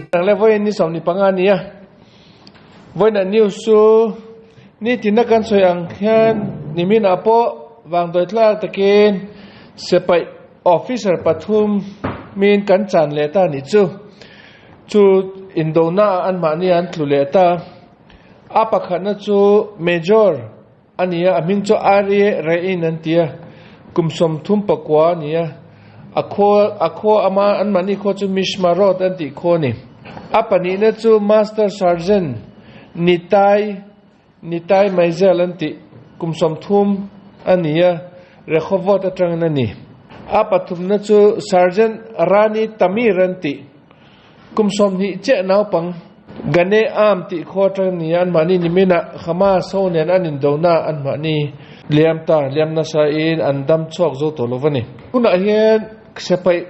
Ang le vawiin ni 15 nia. Vawiinah news chu nitina kan sawi ang hian niminah pawh vangdawi tlak takin sipai officer pathum min kan chan leh ta nih chu. Chu indona ah anmahni an tlu leh ta. A pakhatna chu Major a ni a, a hming chu Arie Rein an ti a, kum 39 a ni a, a khua a khua ama anmahni khua chu Mishmarot an tih khua a ni. A pahnihna chu Master Sergeant Nitai Nitai Maizel an tih kum 30 a ni a, Rehovot atangin a ni. A pathumna chu Sergeant Rani Tamir an tih Kum 20 chiah naupang Gane Am tih khua atang ni anmahni niminah Hamas ho nen an indona anmahni liam ta liam nasa in an dam chhuak zo tawh lo va ni. Tunah hian sipai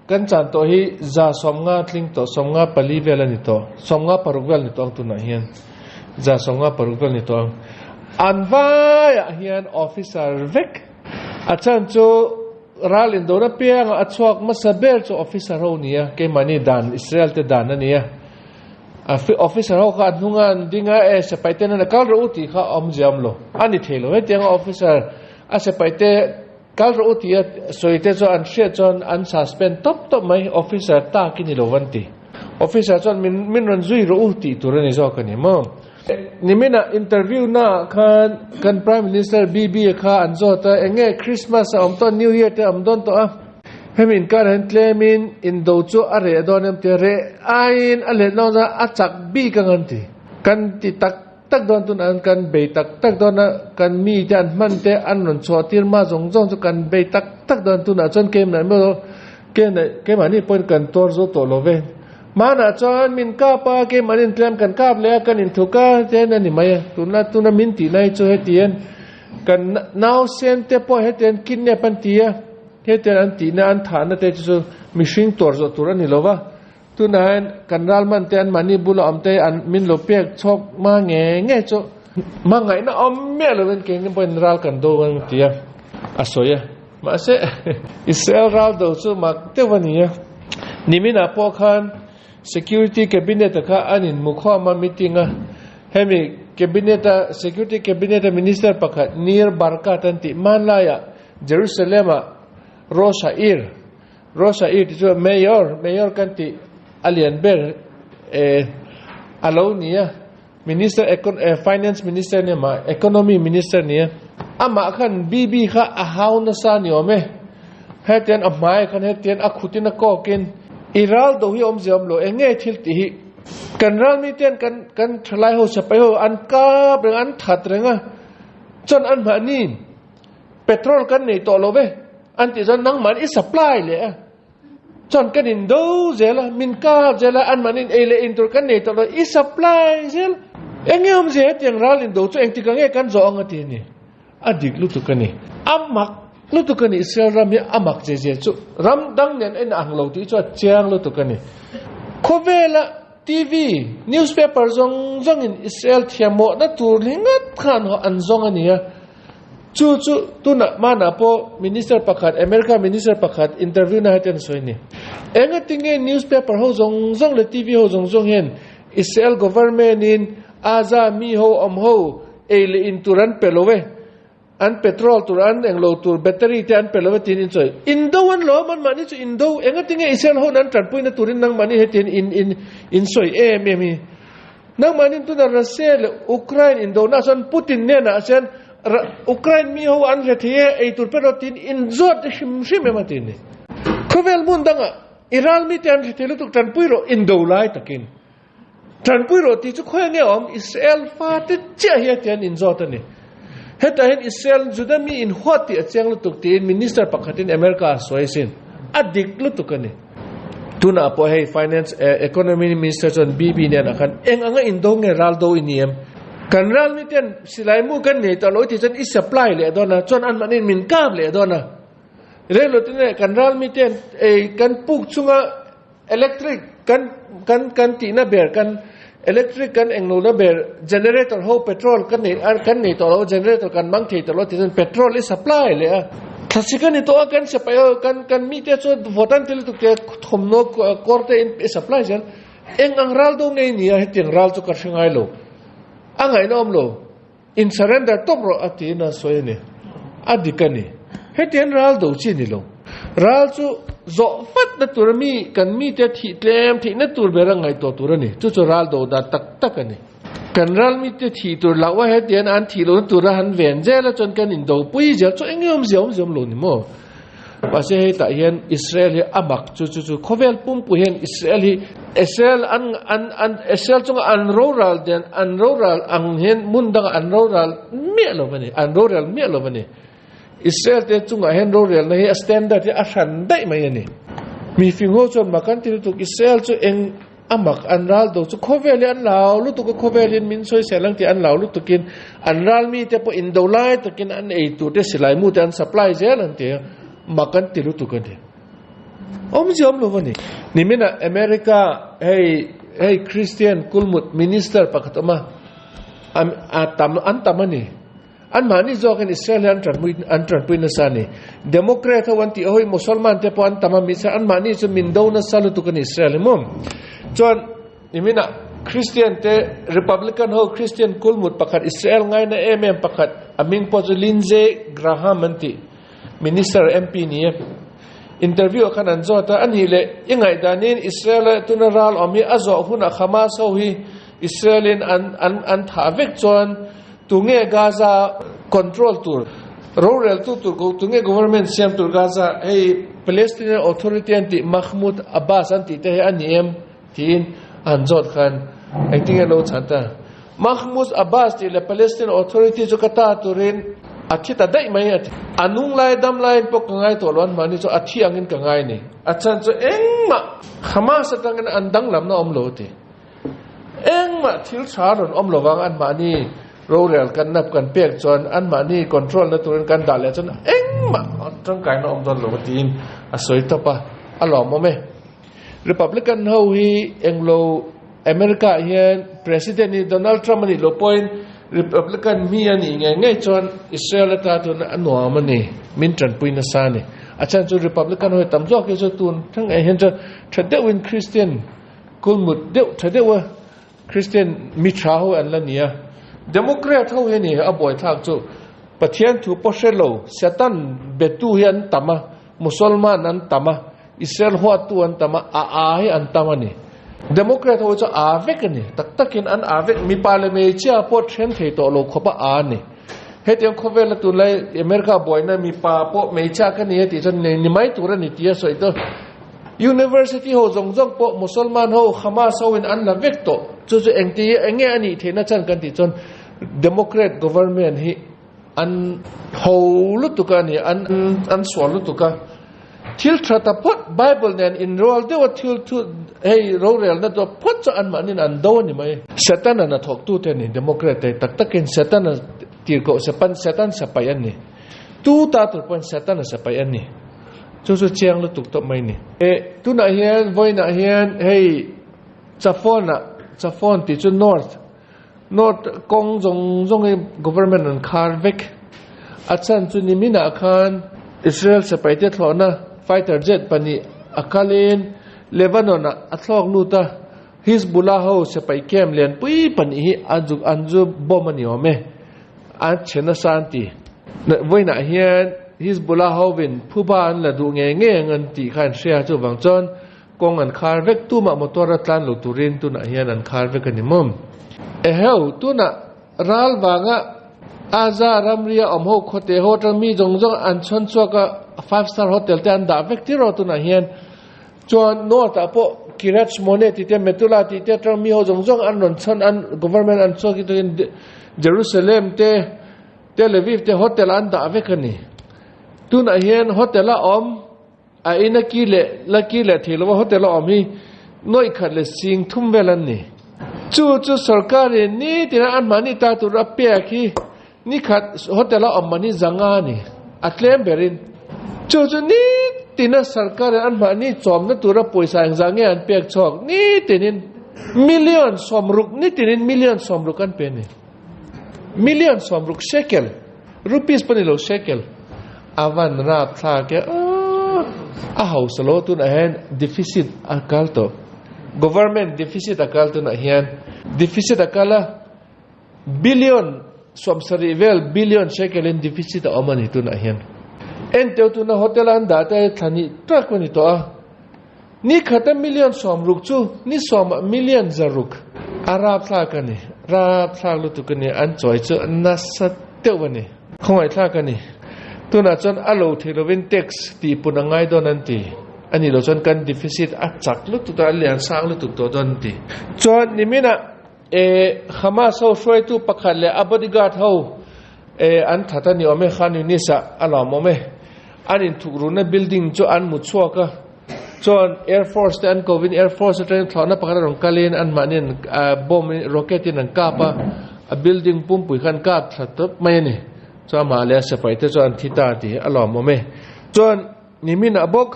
kan chan tawh hi 150 tling tawh 54 vel a ni tawh 56 vel a ni tawh ang tunah hian 156 vel a ni tawh ang. An vaiah hian officer vek a chan chu Ral indona piangah a chhuak hmasa ber chu officer ho nia, keimahni dan, Israel te dan a nia. Officer ho kha a hnunga an ding a, e sipai te nana kal rawh u tih kha a awmzia awm lo. A ni thei lo. Hetianga officer a sipai te kal rawh u tih a sawi te chu an hriat chuan an suspend tawp tawp mai, officer tak i ni lo van ti. Officer chuan min min rawn zui rawh u tih tur a ni zawk a ni maw? Niminah interview naah khan kan Prime Minister BB kha an zawt a, eng nge Christmas a awm tawh, New Year te a awm dawn tawh a, hemi inkar hian tlemin indo chu a reh dawn em tia reh aiin a let dawn a, a chak bik ang an ti. Kan ti tak tak dawn tunah hian kan bei tak tak dawn a, kan mite an hman te an rawn chhuah tir hma zawng zawng chu kan bei tak tak dawn tunah chuan keimah emaw keimahni pawhin kan tuar zo tawh lo ve. Hmanah chuan min kap a, keimah an intlem kan kap leh a, kan inthuk a, ten a ni mai a. Tunla tuna min tih lai chu hetian kan nausen te pawh hetian kidnap an ti a, hetian an tihna an thahna te chu chu mihring tuar zawh tur a ni lo va. Tunah hian kan ralman te anmahni bula awm te an min lo pek chhawk hma nge nge chu hmangaihna awm miah lovin keini pawhin ral kan do ang ti a, a sawi a. Mahse, Israel ral do chu mak deuh a ni a. Niminah pawh khan Security Cabinet-a kha an inmukhawm a meeting a, hemi Cabinet-a Security Cabinet-a Minister pakhat Nir Barkat an tih hmanlaiah Jerusalem-a Rosh Ha'ir, Rosh Ha'ir tih chu Mayor, Mayor kan tih a lian ber eh a lo ni a. Minister econ eh finance minister nia mah economy minister nia amah khan BB kha a hau nasa ni awm e hetian a hmai khan hetian a khutin a kawkin i ral do hi awmzia awm lo eng nge thil tih hi kan ral mi ten kan kan thalai ho sipai ho an kap reng an that reng a chuan an mahni petrol kan nei tawh lo ve an tih chuan nangmah i supply leh a. Chuan kan in do zel a, min kap zel a, anmahni in ei leh in tur kan nei tawh lo, i supply zel. Eng nge awmzia hetiang ral in do chu engtik ang nge kan zawh ang a ti a ni. A dik lutuk a ni. A mak lutuk a ni, Israel ram hi a mak zia zia chu ram dang nen a inang lo tih chu a chiang lutuk a ni. Khawvela TV, newspaper zawng zawngin Israel thiamawhna tur ringawt khan an zawng a ni a. Chu chu tunah hmanah pawh minister pakhat, America minister pakhat interview na hetiang sawi a ni. Engatinge newspaper ho zawng zawng leh TV ho zawng zawng hian Israel government in Aza mi ho awm ho ei leh in tur an pe lo e, an petrol tur an englo tur battery te an pe lo e tiin in sawi. Indo an lawm an mahni chu indo engatinge Israel ho an tanpuina turin nangmahni hetiang in in in sawi em em hi. Nangmahni tuna Russia leh Ukraine indona chuan Putin hnenah chuan Ukraine mi ho an hre thei e, ei tur pe rawh tiin inzawt hrim hrim em a ti ni. Khawvel hmun dangah Iran mite an hre thei lutuk tanpui rawh indo lai takin tanpui rawh tih chu khawi nge awm Israel fate chiah hi a ti an inzawt a ni. Hetah hian Israel Juda mi inhuat tih a chiang lutuk tiin minister pakhatin America a sawi asin. A dik lutuk a ni. Tunah pawh hei Finance eh Economy Minister chuan BB nen ah khan eng anga indo nge ral do i ni em? Kan ral mi ten silai mu kan nei tawh lo i tih chuan i supply leh dawn a, chuan anmahni in min kap leh dawn a. Rel lo tin eh kan ral mi ten ei kan puk chunga electric kan kan kan tihna ber kan electric kan englo na ber generator ho petrol kan nei kan nei tawh lo generator kan hmang thei tawh lo tih chuan petrol i supply leh a thlasik a ni tawh a kan sipai ho kan kan mite chuan vawt an ti lutuk te thawmhnaw kawr te in i supply zel. Eng ang ral do ngei nia hetiang ral chu ka hre ngai lo. A ngaihna awm lo. In surrender tawp rawh a tiin a sawi a ni. A dik a ni. Hetiang ral do chi a ni lo. Ral chu zawh vat na tur a mi kan mite thih tlem theihna tur ber a ngaihtuah tur a ni. Chu chu ral do dan tak tak a ni. Kan ral mite thih tur loh a hetiang an thih lohna tura han ven zel a chuan kan indopui zel chu eng nge awmzia awmzia awm lo ni maw? Mahse hetah hian Israel hi a mak chu chu chu khawvel pumpui hian Israel hi Israel an an an Israel chunga an roral den an roral ang hian hmun dangah an roral miah lo a ni an rorel miah lo a ni. Israel te chungah hian rorelna hi a standard hi a hran daih mai a ni. Mi fing ho chuan mak an ti lutuk Israel chu eng A mak an ral do chu khawvel hi an lau lutuk a, khawvelin min sawisel ang tih an lau lutukin an ral mite pawh indo lai takin an ei tur te silai mu te an supply zel an ti a, mak an ti lutuk a ni. Awmzia awm lo a ni. Niminah America hei hei Christian kulmut minister pakhat awm a, a tam an tam a ni. Anmahni zawkin Israel hi an tanpui an tanpui nasa a ni. Democrat ho an tih hawi Mosolman te pawh an tam a mi se anmahni chu min do nasa lutuk a ni Israel hi maw. Chuan niminah Christian te Republican ho Christian kulmut pakhat Israel ngaina em em pakhat a hming pawh chu Lindsey Graham an tih Minister MP ni e. Interview ah khan an zawt a, anih leh i ngaihdanin Israel a tuna ral awm hi a zawh hunah Hamas ho hi Israel in an an an thah vek chuan Tunge Gaza control tur, roreltu tur ko tunge government siam tur Gaza hei Palestinian Authority an tih Mahmoud Abbas an tih te hi a ni em tiin an zawt khan engtinge lo chhan ta. Mahmoud Abbas tih leh Palestinian Authority chu ka ta turin a thi ta daih mai a ti. A nung lai dam laiin pawh ka ngai tawh lo an mahni chu a thi angin ka ngai ni. A chhan chu engmah Hamas atangin an danglamna awm lo a ti. Engmah thil tha rawn awm lovang anmahni rorel kan nap kan pek chuan anmahni control na turin kan dah leh chuan engmah tangkaina awm dawn lo tiin a sawi tawp a, a lawmawm e. Republican ho hi englo America ah hian President hi Donald Trump a nih loh pawhin Republican mi a nih ngei ngei chuan Israel ata tun a nuam a ni, min tanpui nasa a ni. A chhan chu Republican ho hi tam zawk hi chu tun thleng ah hian chuan tha deuhin Christian Kulmut deuh tha deuh a, Christian mi tha ho an la ni a, Democrat ho hi a ni a buaithlak chu, Pathian thu pawh hre lo, Satan betu hi an tam a, Musalman an tam a, Israel huattu an tam a, a aa hi an tam a ni. Democrat ho hi chu aa vek a ni, tak takin an aa vek, mipa leh hmeichhia pawh then thei tawh lo khawp a aa a ni. Hetiang khawvela tunlai America buaina mipa pawh hmeichhia ka ni a tih chuan ni mai tur a ni tih a sawi tawh. University ho zawng zawng pawh Musalman ho Hamas ho in an la vek tawh. Chu chu engti eng nge a nih theihna chan kan tih chuan Democrat government hi an ho lutuk a ni, an an sual lutuk a. Thil tha ta phawt Bible nen inrual deuh a thil thu hei rorelna dawt phawt chu anmahniin an do a ni mai. Satan-a hnathawktute a ni Democrat te tak takin Satan-a tirhkoh Sepan Satan sapaih an ni. Tu ta tur pawhin Satan-a sapaih an ni. Chu chu chiang lutuk tawp mai ni. E, tunah hian vawiinah hian hei Chafon-ah, Chafon tih chu North, North kawng zawng zawng hi government an khar vek. A chhan chu niminah khan Israel sipaite thlawhna fighter jet pahnih a kalin Lebanon-ah a thlawk lut a, Hizbullah ho sipai camp lianpui pahnih hi an zu an zu bomb a ni awm e. An chhe nasa an ti. Vawiinah hian Hizbullah hovin phuba an la duh ngei ngei ang an tih kha an hria chuvang chuan kawng an khar vek tumah motor a tlan lo turin tunah hian an khar vek a ni maw. Eheu, tunah ral vanga Aza ramria awm ho khawte ho atang mi zawng zawng an chhawn chhuak a five star hotel te an dah vek tir aw tunah hian chuan north ah pawh Kiryat Shmone tih te Metula tih te atang mi ho zawng zawng an rawn chhawn an government an chhuak hi tuin Jerusalem te Tel Aviv te hotel an dah vek a ni. Tunah hian hotel a awm a ina ki leh la ki leh thei lova hotel a awm hi nawih khat leh sing thum vel an ni. Chu chu sorkarin nitin a anmahni ta tur a pek hi ni khat hotel a awm mahni zanga a ni, a tlem berin. Chu chu nitina sorkarin anmahni chawmna tura pawisa engzah nge an pek chhuak nitinin million sawmruk nitinin million sawmruk an pe a ni. Million 60 shekel, rupees pawh ni lo shekel, a van rap thlak e aw, a hausa lo tunah hian deficit a kal tawh. Government deficit a kal tunah hian deficit a kal a, billion 70 vel billion shekel in deficit a awm a ni tunah hian. Enteu tuna hotel a an dah te thlahnih tak a ni tawh a, ni khata million 60 chu ni sawmah million 600 a rapthlak a ni, rapthlak lutuk a ni, an chawi chu nasa deuh a ni, khawngaihthlak a ni. Tunah chuan a lo thei lovin tax tihpun a ngai dawn an ti. A nih loh chuan kan deficit a chak lutuk a, a lian sang lutuk tawh dawn an ti. Chuan niminah e Hamas ho hruaitu pakhat leh a bodyguard ho e an that a ni awm e, Khan Yunis ah a lawm awm e. An inthuk runa building chu an mu chhuak a, chuan Air Force te an kovin Air Force atangin thlawhna pakhat a rawn kalin anmahniin bomb in rocket in an kap a, a building pumpui kha an kap thla tawp mai a ni. Chuan amah leh a sipai te chu an thi ta tih a lawm awm e. Chuan Nimin ah bawk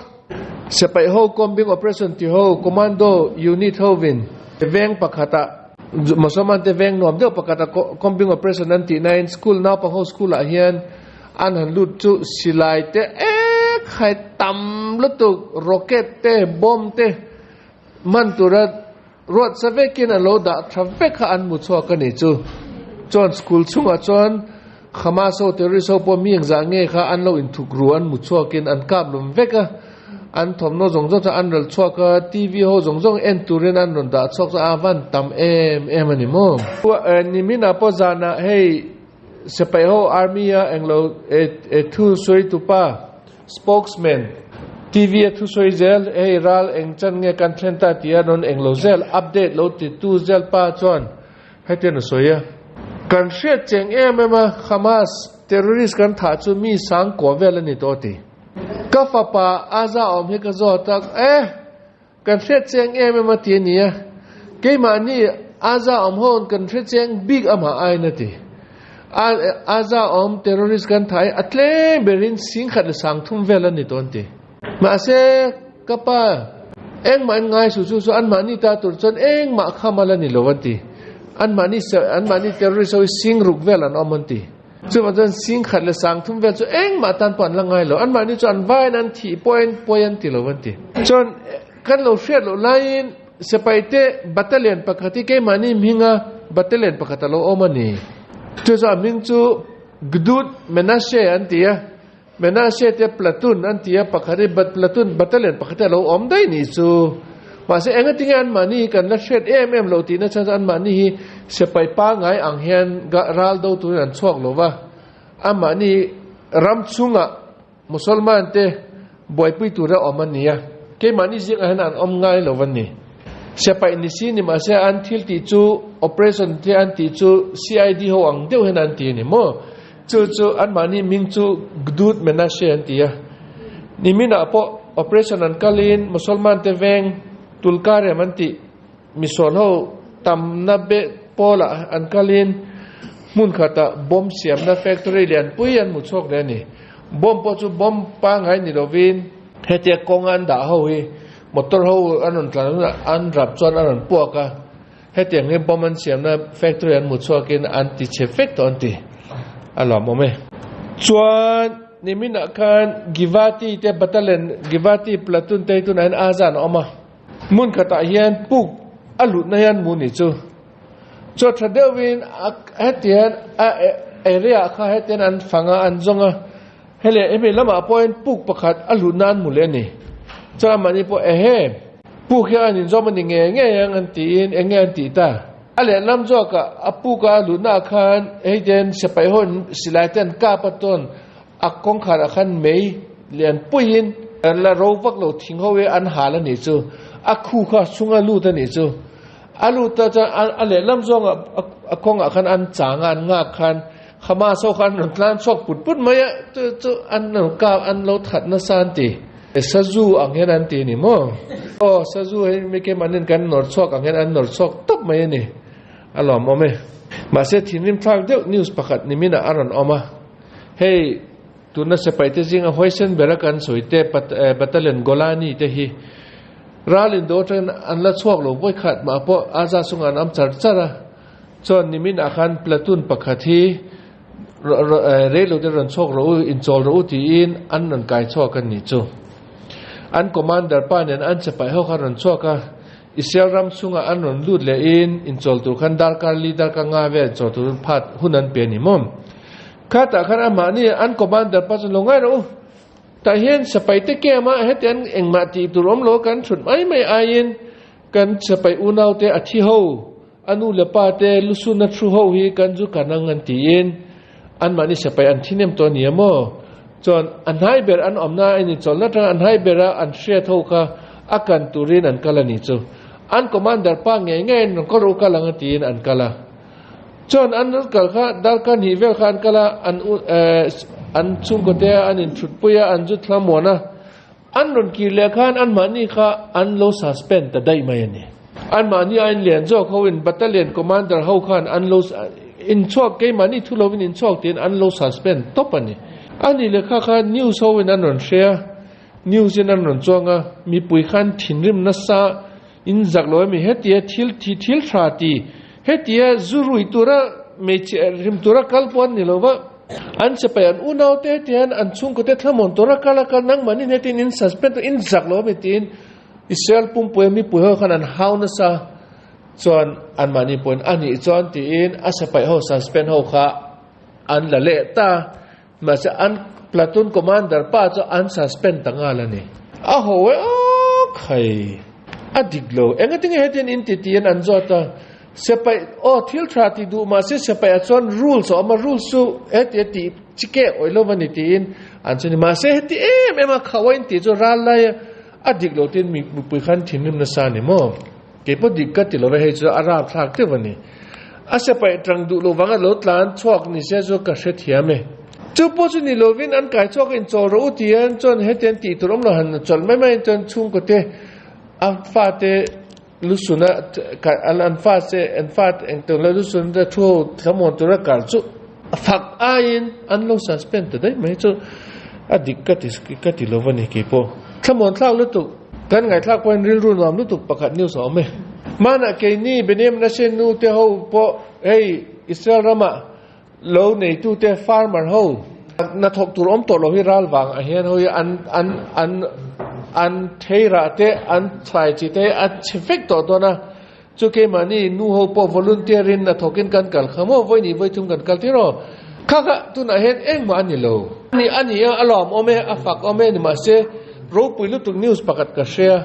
Sipai ho combing operation ti ho commando unit hovin veng pakhat ah Mosoman te veng nuam deuh pakhat ah combing operation an tih nain school naupang ho school ah hian an han lut chu silai te ek hai tam lutuk rocket te bomb te man tura ruat sa vekin an lo dah tha vek kha an mu chhuak a ni chu. Chuan school chungah chuan Hamas ho terrorist ho pawh mi engzah nge kha an lo inthuk ru an mu chhuakin an kap lum vek a, an thawmhnaw zawng zawng chuan an ral chhuak a, TV ho zawng zawng en turin an rawn dah chhuak chuan a van tam em em a ni maw. Nimin ah pawh zanah hei sipai ho army a englo thu sawi tupa spokesman TV a thu sawi zel hei ral eng chan nge kan thlen ta tih a rawn englo zel update lo ti tu zel pa chuan Hetiang a sawi a, Kan hriat cheng em em a, Hamas terrorist kan thah chu mi sang kuah vel a ni tawh a ti. Ka fapa Aza awm hi ka zawt a, Eh! Kan hriat cheng em em a ti a nia, keimahni Aza awm ho kan hre cheng bik amah aiin a ti. Aza awm terrorist kan thah hi a tlem berin 10,000 leh 30,000 vel a ni tawh an ti. Mahse, ka pa, engmah in ngai suh chu chu anmahni ta tur chuan engmah kha mal a ni lo an ti. Anmahni anmahni terrorist ho hi 6,000 vel an awm an ti. Chuvang chuan 10,000 leh 30,000 vel chu engmah tan pawh an la ngai lo. Anmahni chu an vaiin an thih pawhin pawi an ti lo an ti. Chuan kan lo hriat loh laiin sipaite battalion pakhat hi keimahni hminga battalion pakhat a lo awm a ni. Chu chuan a hming chu Gdud Menashe an ti a. Menashe te platoon an ti a, pakhat hi platoon battalion pakhat hi a lo awm daih nih chu. Mahse engatinge anmahni hi kan la hriat em em loh tihna chhan chu anmahni hi sipai pangngai ang hian ral do turin an chhuak lo va, anmahni ram chhungah Musalman te buaipui tura awm an ni a, keimahni zingah hian an awm ngai lo a ni. Sipai ni si ni mahse an thil tih chu operation te an tih chu CID ho ang deuh hian an ti a ni maw? Chu chu anmahni hming chu Gdud Menashe an ti a. Niminah pawh operation an kalin Musalman te veng Tulkarem an tih misual ho tamna be pawlah an kalin hmun khatah bomb siamna factory lianpui an hmu chhuak leh a ni. Bomb pawh chu bomb pangngai ni lovin hetia kawng an dah ho hi motor ho an rawn tlan an rap chuan a rawn puak a. Hetiang hi bomb an siamna factory an hmu chhuakin an ti chhe vek tawh an ti a lawmawm e. Chuan niminah khan Givati te battalion Givati platoon te hi tunah hian Aza an awm a, hmun khatah hian puk a lutna hian mu ni chu chaw tha deuhin a heti hian a area ah kha heti hian an fang a an zawng a, hei hemi lamah pawhin puk pakhat a lutna an hmu leh a ni. Chuan amahni pawh ehe. Puk hian an inzawm a ni ngei ngei ang an tiin eng nge an tih ta? A lehlam zawkah a puka a luhnaah khan hei ten sipai ho in silai te an kap a tawn a kawngkharah khan mei lian puiin an la ro vak lo thing ho hi an hal a nih chu a khu kha chhunga lut a nih chu a lut ta chuan a lehlam zawngah a kawngah khan an chang a an ngak khan Hamas ho kha an rawn tlan chhuak put put mai a chu chu an lo kap an lo that nasa an ti. Sazu ang hian an ti a ni maw? Aw, sazu hi mi keimahni'n kan nawr chhuak ang hian an nawr chhuak tawp mai a ni. A lawmawm e. Mahse, thinrim thlak deuh news pakhat niminah a rawn awm a. Hei, tuna sipaite zinga huaisen bera kan sawi te Battalion Golani te hi ral indo atangin an la chhuak lo vawikhat mah pawh Aza chungah an awm char char a. Chuan niminah khan platoon pakhat hi Rei lo te rawn chhuak rawh u, inchawl rawh u tiin an rawn kai chhuak a nih chu. An commander pa nen an che paih ho kha rawn chhuak a. Israel ram chhungah an rawn lut lehin inchawl tur khan darkar li darkar nga vel chawl turin phat hun an pe a ni maw? Khatah khan amahni an commander pa chuan lo ngai rawh u. Tah hian sipai te camp ah heti an engmah tih tur awm lo kan thut mai mai aiin kan sipai unaute a thi ho, a nu leh pa te lusuna thu ho hi kan zu kan ang an tiin anmahni sipai an thi nem tawh a ni a maw? Chuan a hnai ber an awmna a inchawlhna atanga a hnai bera an hriat ho kha a kan turin an kal a ni chu. An commander pa ngei ngeiin rawn kal rawh u kal ang a tiin an kal a. Chuan an rawn kal kha darkar hnih vel kha an kal a, an u eh an chhungkaw te an inthutpui a, an zu thla muan a. An rawn kir leh khan anmahni kha an lo suspend ta daih mai a ni. Anmahni a inlian zawk ho in battalion commander ho khan an lo inchhuak keimahni thu lovin inchhuak tiin an lo suspend tawp a ni. A nih leh kha kha news ho in an rawn hria, news in an rawn chuang a, mipui khan thinrim nasa in zak lo emi hetia thil thi thil tha ti hetia zu rui tura hmeichhe rim tura kal pawh an ni lo va, an sipai an unau te hetian an chhungkaw te thlamawn tura kal a kal nangmahni hetin in suspend in zak lo emi tiin Israel pumpui a mipui ho khan an hau nasa chuan anmahni pawhin a nih chuan tiin a sipai ho suspend ho kha an la leh ta. Mahse an platoon commander pa chu an suspend ta nghal a ni. A ho e aw khai. A dik lo. Engatinge hetian in ti tiin an zawt a. Sepaih aw thil tha ti duh mahse sepaih ah chuan rules a awm a, rules chu heti a tih chi keh awih lo va ni tiin an sawi a ni. Mahse heti em em a khauh a in tih chu ral lai a dik lo tiin mipui khan thinrim nasa a ni maw? Keipawh dik ka ti lo ve hei chu a rapthlak deuh a ni. A sepaih tang duh lo vanga lo tlan chhuak ni se chu ka hrethiam e. Chu pawh chu ni lovin an kai chhuak in chawl rawh u ti an chuan hetiang tih tur awm lo han chawlh mai mai chuan chhungkaw te a fate lusuna an fa se an fa engtawng lo lusuna te thu ho thlamuan tura kal chu fak aiin an lo suspend ta daih mai chu a dik ka ti ka ti lo va ni keipawh thlamuan thlak lutuk. Kan ngaihthlak pawhin rilru nuam lutuk pakhat news a awm e. Hmanah keini Benjamin Ashen nu te ho pawh hei Israel ramah lo neitu te farmer ho hnathawk tur awm tawh lo hi ral vang ah hian ho hi an an an an theirah te an thlai chi te a chhe vek tawh dawn a chu keimahni nu ho pawh volunteer in hnathawk in kan kal kha maw vawi ni vawi thum kan kal tir aw kha kha tunah hian engmah a ni lo. Ani a ni a a lawm awm e a fak awm e nimahse ropui lutuk news pakhat ka hria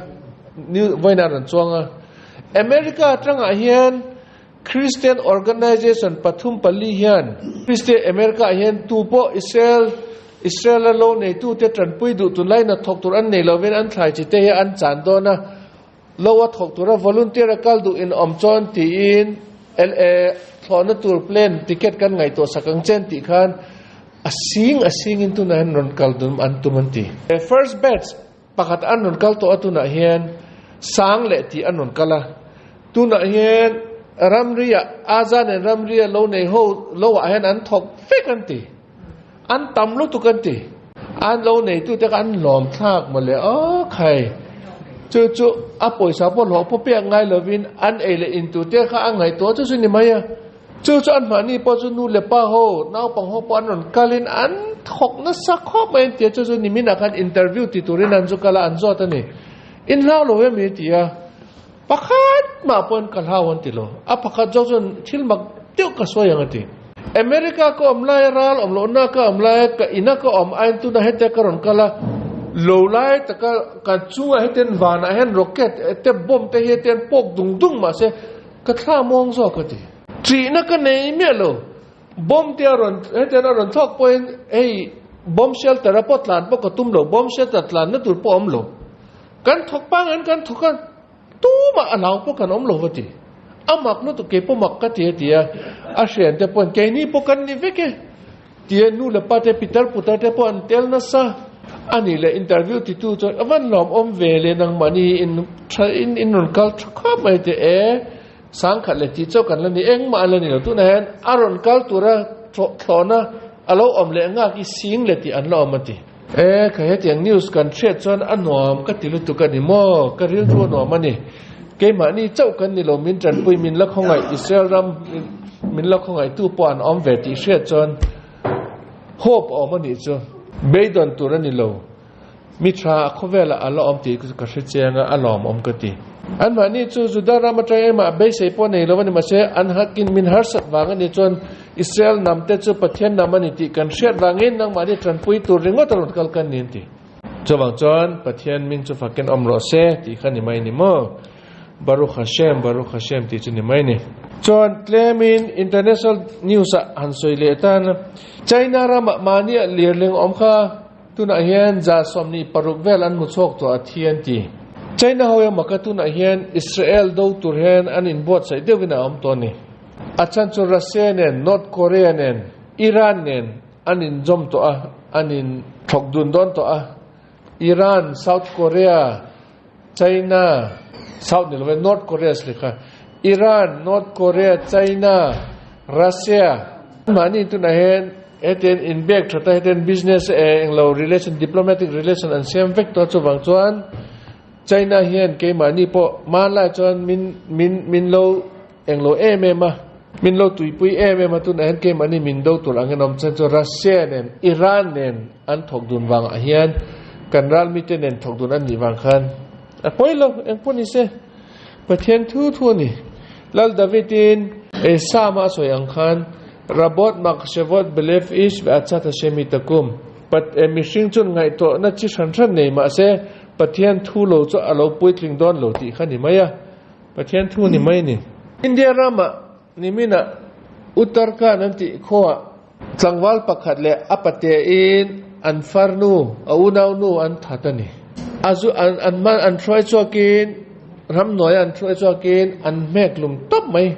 new vawiin a rawn chuang a America atangah hian Christian organization pathum pali hian Christian America ah hian tu pawh Israel Israel a lo neitute tanpui duh tunlai hnathawk tur an nei lovin an thlai chi te hi an chan dawn a. Lo a thawk tura volunteer a kal duh in awm chuan tiin LA thlawhna tur plane ticket kan ngaihtuah sak ang chen tih khan a sing a sing in tunah hian rawn kal dun an tum an ti. First batch pakhat an rawn kal tawh a tunah hian sang leh tih an rawn kal a tunah hian ramri ah Aza nen ramri a lo nei ho lo ah hian an thawk vek an ti. An tam lutuk an ti. An lo neitute kha an lawm thlak mawle aw khai. Chu chu a pawisa pawh hlawh pawh pek ngai lovin an ei leh in tute kha a ngaihtuah chu chu ni mai a. Chu chu an mahni pawh chu nu leh pa ho, naupang ho pawh an rawn kalin an thawk nasa khawp mai an ti a. Chu chu niminah khan interview ti turin an zu kal a, an zawt a ni. In hlau lo em i ti a. Pakhat mah pawhin ka hlau an ti lo. A pakhat zawk chuan thil mak deuh ka sawi ang a ti. America ka awm laia ral awm lohna ka awm laia ka ina ka awm aiin tuna hetia ka rawn kal a, lo lai taka kan chungah hetian vanah hian rocket te bomb te hi hetian pawk dung dung mahse ka thla muang zawk a ti. Ṭihna ka nei miah lo. Bomb te a rawn hetian a rawn thlawk pawhin hei bomb shelter a pawh tlan pawh ka tum lo, bomb shelter tlanna tur pawh a awm lo. Kan thawk pangain kan thawk a, tumah a hlau pawh kan awm lo va ti. A mak lutuk kei pawh mak ka ti a ti a, a hrian te pawhin keini pawh kan ni vek e ti a, nu leh pa te pitar putar te pawh an tel nasa a nih leh interview titu chuan a van lawm awm ve leh nangmahni in tha in in rawn kal tha khawp mai a ti e, sangkhat leh tih chauh kan la ni engmah an la ni lo tunah hian a rawn kal tura thlawhna a lo awm leh nghak i sing leh tih an la awm a ti. E kha hetiang news kan hriat chuan a nuam ka ti lutuk a ni maw? Ka rilru a nuam a ni. Keimahni chauh kan ni lo, min tanpui min la khawngaih Israel ram min la khawngaihtu pawh an awm ve tih hriat chuan hope a awm a nih chu. Beidawn tur a ni lo. Mi tha a khawvelah a la awm tih ka hre chiang a, a lawmawm ka ti. Anmahni chu Juda ram atang engmah beisei pawh nei lo a ni, mahse an hakin min harsat vang a ni chuan Israel hnamte chu Pathian hnam a ni tih kan hriat vangin nangmahni tanpui tur ringawt a rawn kal kan ni an ti. Chuvang chuan Pathian hming chu fakin awm rawh se tih kha ni mai ni maw? Baruch Hashem, Baruch Hashem tih chu ni mai ni. Chuan tlemin international news ah han sawi leh tan China ramah mahnia lirling awm kha Tunah hian 26 vel an hmu chhuak tawh a thi an ti. China ho emaw ka tunah hian Israel do tur hian an inbuatsaih deuhin a awm tawh a ni. A chhan chu Russia nen, North Korea nen, Iran nen an inzawm tawh a, an in thlawk dun dawn tawh a. Iran, South Korea, China, South ni love North Korea si kha, Iran, North Korea, China, Russia, mahni tunah hian hetian inbiak that a hetian business eh englo relation diplomatic relation an siam vek tawh chuvang chuan China hian keimahni pawh hmanlai chuan min min min lo englo em em a min lo tuipui em em a tunah hian keimahni min do tur angin awm chuan chu Russia nen Iran nen an thawk dun vangah hian kan ral mite nen thawk dun an nih vang khan a pawi lo engpawh ni se Pathian thu thu a ni. Lal David-in Psalm-a a sawi ang khan Rabot machshevot belev ish ve'atzat Hashem hi takum. Pat mihring chuan ngaihtuahna chi hran hran nei mah se Pathian thu lo chu a lo puitling dawn lo tih kha ni mai a, Pathian thu ni mai a ni. India ramah niminah Uttarakhand an tih khuaah tlangval pakhat leh a patein an farnu, a unaunu an that a ni. A zu an an man an hruai chhuakin ramhnuaia an hruai chhuakin an hmek lum tawp mai.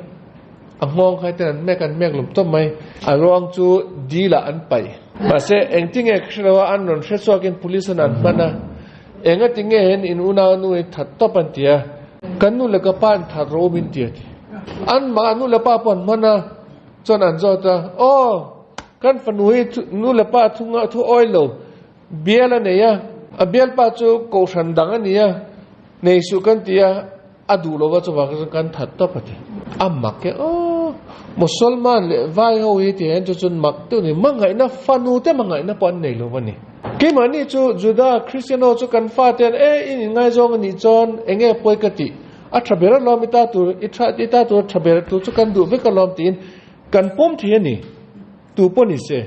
A nghawng khai ten an mek an mek lum tawp mai. A ruang chu dil ah an paih. Mahse engtinge ka hre lo a, an rawn hre chhuakin police an an hman a. Engatinge hen in unau nu hi that tawp an ti a. Kan nu leh ka pa an that rawh u min ti a ti. An mah nu leh pa pawh an hman a, chuan an zawt a, Aw, kan fanu hi nu leh pa thunga thu awi lo, bial a nei a, a bialpa chu kohhran dang a ni a, nei suh kan ti a, A duh lova chuvang chuan kan that tawp a ti. A mak e aw. Musalman leh vai ho hi ti hian chu chuan mak deuh a ni. Hmangaihna fanu te hmangaihna pawh an nei lo a ni. Keimahni chu Juda Christian ho chu kan fate an e in inngaizawng a nih chuan eng nge pawi ka tih. A tha ber alawm i ta tur i tha i ta tur a tha ber tur chu kan duh vek alawm tiin kan pawm thei a ni. Tu pawh ni se.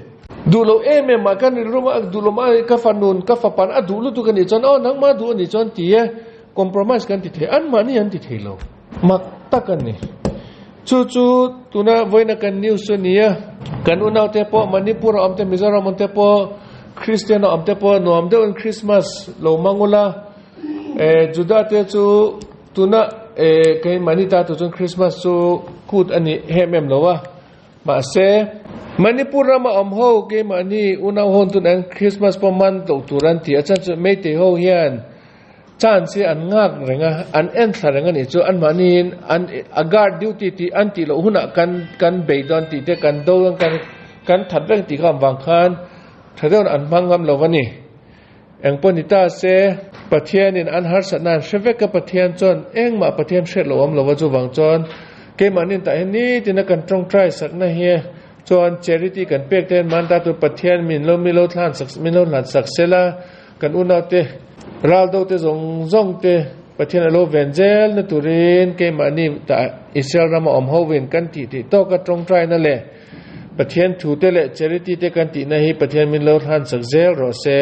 Duh lo em em ah kan rilru a duh lo mah ka fanun ka fapan a duh lutuk a nih chuan aw nangmah duh a nih chuan ti e compromise kan ti thei anmahni an ti thei lo mak tak a ni. Chu chu tuna vawiina kan news chu a ni a kan unaute pawh Manipur a awm te Mizoram awm te pawh Christian a awm te pawh nuam deuhin Christmas lo hmang ula eh Juda te chu tuna eh keimahni ta tur chuan Christmas chu kut a ni hem em lo a. Mahse, Manipur rama awm ho keimahni unau hawn tun an Christmas pawh man loh tur an ti a, chuan chu Meitei ho hian chance hi an nghak reng a, an en thla reng a nih chu anmahniin an a guard duty tih an tih loh hunah kan kan bei dawn tih te kan do dawn kan kan that reng tih kha avang khan tha deuhin an hmang ngam lo a ni. Engpawh ni ta se, Pathianin an harsatna an hre vek a, Pathian chuan engmah Pathian hriat loh awm lo a, chuvang chuan keimahni tah hian nitin a kan tawngtai sakna hi chuan charity kan pek te hian mahni ta tur Pathian min lo mi lo thlan sak min lo hlan sak sel a, kan unaute ral do te zawng zawng te Pathian a lo ven zel na turin keimahni tah Israel rama awm ho in kan tih theih tawk a tawngtaina leh Pathian thu te leh charity te kan tihna hi Pathian min lo hlan sak zel rawh se.